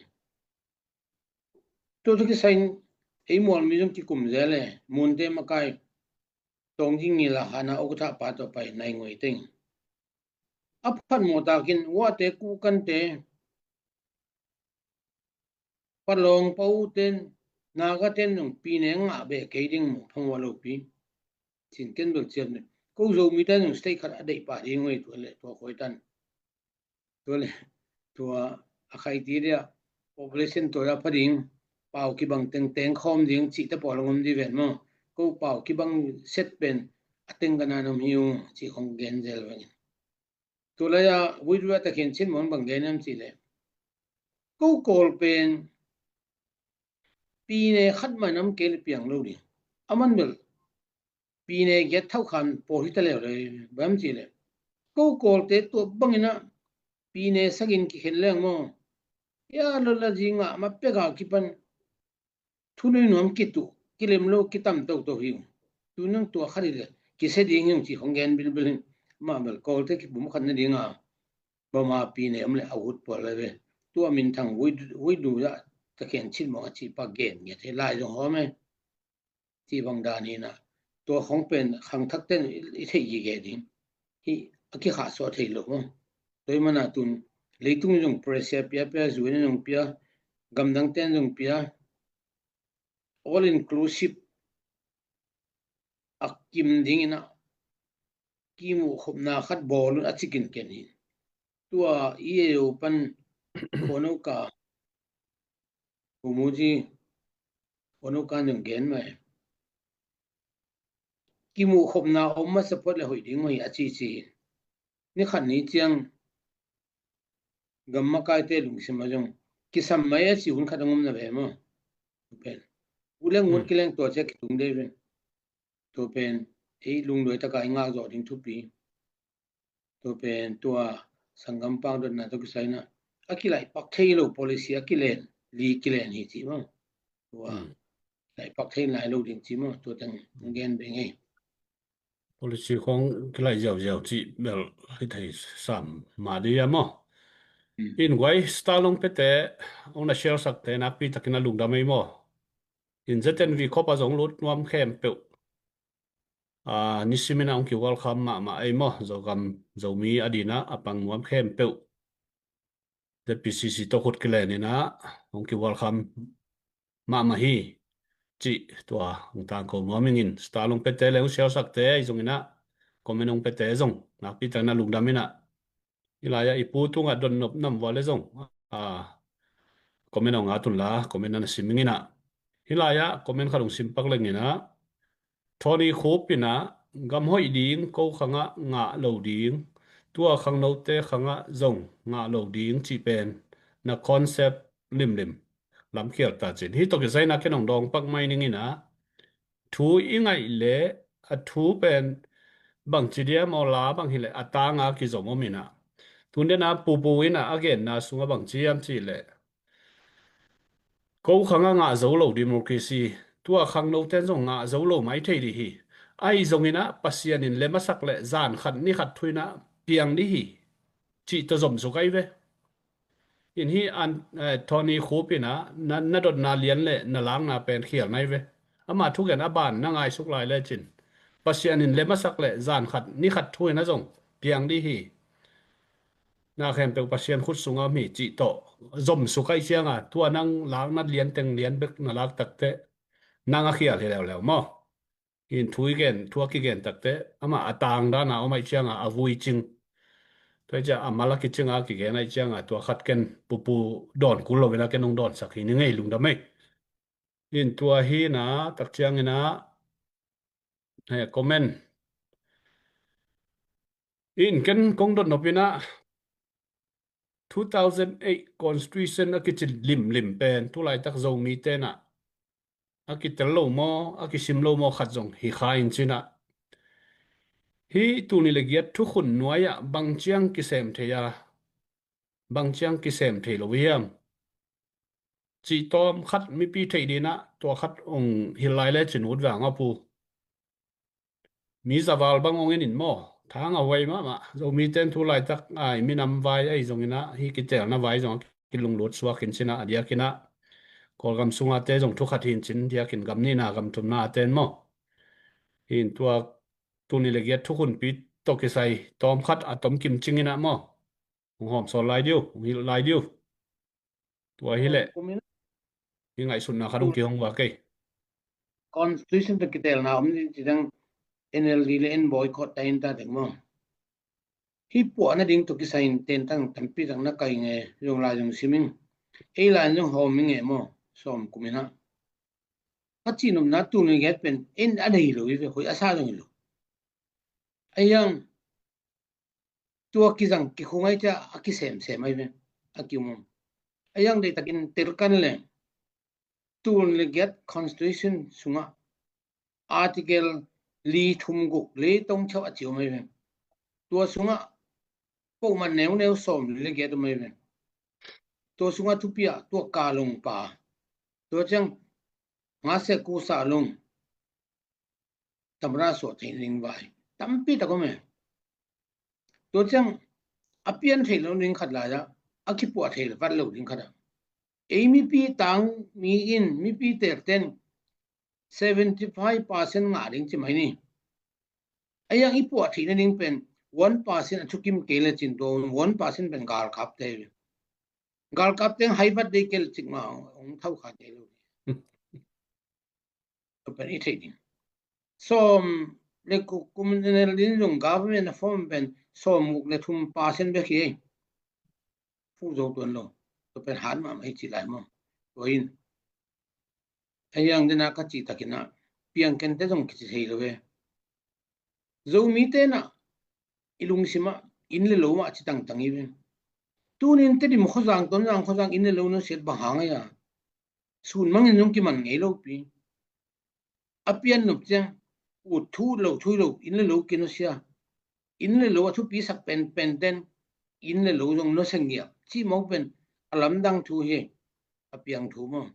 Tua tawh kisai-in ei mualmi zong kikum zel e, Munte makai Tawngjing Ngila Khan a ukthah pa tawh pai nai ngoi teng a phat mawh takin uate kuhkante Palawng pa uten Nagaten zong pine ngah beh kei ding mu phamawh lopi. Cin ken bel ciam ne ko Zomite zong state khat a deih pah ding ngoi tua le tua koi tan. Tua le tua a khaiti dia population tua a pha ding pau kibang tengteng khawm ding cihte pawl a ngom di ven maw? Ko pau kibang set pen a teng ka na nom hi uh cih khong gen zel vengin. Tua lai a vuidu a takhin chin mong bang gen em cih le ko Kawl pen pine khat mah nam kei le piang lo ding. A man bel pine giat thauh khan pawl hi ta leu le bam cih le ko Kawlte tua bangin a pine sakin kikhen leng maw? Ya lo la zi ngah ma pek a kipan thunui nuam kituh kilem lo kitam toto hi. Tu nang tua khat hi le kisia ding hi ci hong gen bilbil hi. Mah bel Kawlte kipum khat na ding a bama pine om le a ut pawl le ve. Tua minthang vuidu a takhen chin mong a cih pa gen ngiat hi lai zong hawm e. Cih bang dan hi na tua khong pen khangthakten i theih gige ding hi. A kikhah suah thei lo maw? Tua hi mana tun leitung zong pressure pia pia zuin zong pia gamdangten zong pia all inclusive a kim dingin a kimuh khopna khat bawl un a cikin ken hi. Tua i e pan kono ka Umuji, kono kan zong gen mai. Kimuh khopna om masa phot le hoih ding hoih a cici hi. Ni khat ni ciang gam makaite lungsim a zong kisam mai a ci hun khat a ngom na ve maw? Pen u leng ngut kileng tua cia kitung dei ven. Tua pen ei lungduai taka i ngak zawh ding thupi. Tua pen tua sanggam pang dotna tua kisaina a kilaih pak thei lo policy a kilen li kilen hi ci maw? Tua kilaih pak thei lai lo ding ci maw? Tua teng gen beng ei. Policy khong kilaih ziauziau cih bel hi thei sam mah dih a maw? In guai star long pete ong na share sakte nakpi takin a lungdam ei maw? In Z N V khop a zong lut nuam khempeuh. A, nisimin a hong kiwalkham mahmah ei maw? Zogam Zomi a dina a pang nuam khempeuh Z P C C tawh khut kilenin a hong kiwalkham mahmah hi. Cih tua hong tangko nuam ingin star long pete le hong share sakte ei zongin a comment hong pete zong nakpi takin a lungdam in a Hih lai-ah i pu tungah dotnop nam vua le zong a comment a hong at unla comment a na sim ing in ah. Hih lai-ah comment khat hong sim pak leng in ah, Tony Khup in ah, gam hoih ding ko khangah ngah lo ding, tua khangnote khangah zong ngah lo ding cih pen na concept limlim lamkhial ta cin. Hih tawh kisai in ah ken hong dawng pak mai ning in ah, thu i ngaih leh a thu pen bangci diam aw, la bang hileh a tanga kizom om in ah, tun den a pupu in ah a genna sungah bangci hiam cih leh, ko khangah ngah zo lo democracy, tua khangnoten zong ngah zo lo mai thei dih hi. Ahi zongin ah Pasian in lem a sak leh zan khat ni khat thu in ah piang dih hi, cih tawh zom suk ahi ve. In hih an, eh, Tony Khup in ah, na, na dotna lian le na lakna pen khial nai ve. Ama thugen a ban na ngaisuk lai lecin, Pasian in lem a sak leh zan khat ni khat thu in ah zong piang dih hi. Na khempeuh Pasian khut sungah om hi cih tawh zom suk ahi cianga, tua nang lakna lian teng lian bek na lak takteh nang a khial hi leuleu maw? In thu i gen, thu a kigen takte, amah a tang dana om aih cianga a vui cing. Tua hi cia a mal a kicing a kigen aih cianga tua khat ken pupu dawn kul lo ina ken hong dawnsak hi ni ngei, lungdam ei. In tua hi na tak ciangina, he, comment. In ken kong dot nop in ah, two thousand eight constitution a kici limlim pen tulaitak Zomi tenah a kitel lo maw, a kisim lo maw khat zong hi kha in cinah, hi tul nih le giat thukhun nuai-ah bang ciang kisem thei a, bang ciang kisem thei lo hiam? Cih tawm khat mipi theih dinah tua khat ong hilh lai le cin ut vang a pu. Mi zaval bang ong en in maw? Thang a huai mahmah. Zomi ten thu laitak ai minam vai ahi zonginah hi kitelna vai zong a kilunglut suak in cinah a diakinah Kawlgam sunga te zong thu khat hin cin diakin gam nihna gam thumna a ten maw? Hin tua tul nih le giat thukhunpi tawh kisai tawm khat a tom kim cinginah maw? Hong hawm sawn lai diu, hong hilh lai diu. Tua hi leh hi ngaihsutna khat hong kihong vak ei. Constitution tawh kitelna om ni ci dang N L D le en boycott ta in ta ding maw? Hi puahna ding tawh kisai in ten tang tampi tak na kai nge zong lai zong sim ing. Ei lai zong hawm ing e maw? Sawm kum in ah. Ka cihnopna tul nih le giat pen en a dei lo hi ve, hoih a sa zong hi lo. Ahi hang tua kizang kikhung ai cia a kisemsem ai ve, a kium om. Ahi hang deihtakin telkan le tul nih le giat constitution sungah article li thum guk le tong chau a ci om ai ve. Tua sungah pohman neuneu sawm nih le giat om ai ve. Tua sungah thupi ah tua kalung pa, tua ciang ngase kusa lung tamra suah thei ding vai tampi tak om e. Tua ciang a pian thei lo ding khat lai ah a kipuah thei lo vat lo ding khat ah ei mipi tang mi in mipi telten seventy five percent ngah ding ci mai ni. Ahi hang i puah theihna ding pen one percent a thukim kei le cin tua one percent pen galkapte. Galkapte haivat dei kel cik ma ong thau kha thei lo. Tua pen i theih ding. Sawm le kum N L D in zong government a form pen sawm guk le thum percent bek hi ei. Fu zo tuan lo. Tua pen hat mahmah hi ci lai maw? Tua in ahi hang dena ka cih takin ah piang kente zong kici thei lo ve. Zomi tenah i lungsimah inn le lo mah ci tangtang hi ve. Tunin Tedim khuazang, Tonzang khuazang inn le lo nusiat bang hang ahi a? Sun mangin zong kiman ngei lo pi. A pian nop ciang ut thu ut lo thu hi lo, inn le lo kinusia. Inn le lo a thupi sak penpen ten inn le lo zong nusia ngiat cih mawk pen a lamdang thu hi. A piang thu maw?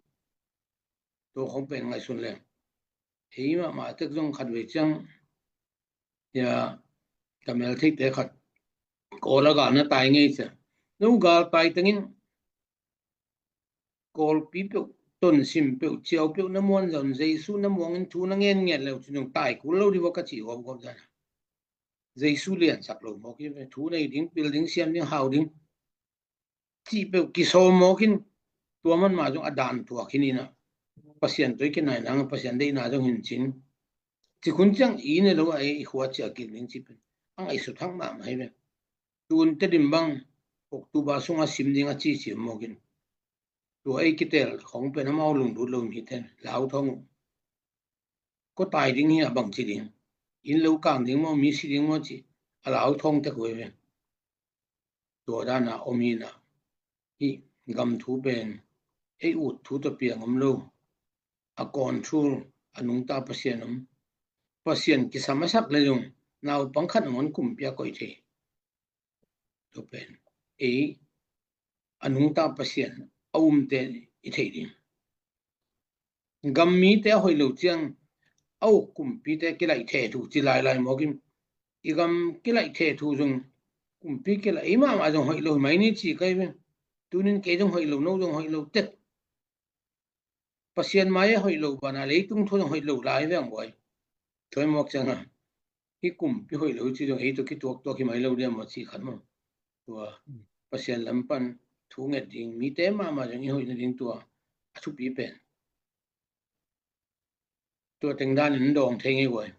Tua khong pen ngaihsun le ei mahmah tek zong khat vei ciang ya ka mel theite khat Kawl a gal na tai ngei cia. No gal tai tengin Kawlpi peuh, tonsim peuh, ciau peuh na muan zon Jesu na muangin thu na ngen ngiat leu cin zong tai kul lo di vua ka cih huap huap zan. Jesu liansak lo mawk hi ve, thu nei ding, pil ding, siam ding, hau ding cih peuh kisawm mawkin tua man mah zong a dan tuak hi ninah Pasian tawh i kinai nang Pasian deihna zong hin cin. Cikhun ciang i ne lo a i khua ciah kik ding cih pen a ngaihsut hang mahmah hi ve. Tun Tedim bang October sunga sim ding a cici mawkin tua ei kitel khong pen amau lunglut lo miten lau thawng uh. Kua tai ding hi a bangci ding, inn lo kang ding maw, mi si ding maw ci a lau thawng tek uh hi ve. Tua dana om hina hi. Gam thu pen ei ut thu tawh piang om lo. A control a nungta Pasian om. Pasian kisam a sak le zong naupang khat a ngon kumpi a koih thei. Tua pen ei a nungta Pasian a umte i theih ding. Gam mite a hoih lo ciang a uk kumpite kilaih theh thu ci lailai mawkin i gam kilaih theh thu zong kumpi kilaih ei mahmah zong hoih lo hi mai ni ci kai ve. Tunin kei zong hoih lo, no zong hoih lo tek. Pasian mai a hoih lo bana leitung thu zong hoih lo lai veng buai. Tua i mawk cianga hi kumpi hoih lo hi ci zong ei tawh kituaktuak hi mai lo diam maw ci khat maw? Tua Pasian lam pan thu nget ding mite mahmah zong i hoih nading tua a thupi pen. Tua teng danin dawng thei ngei buai.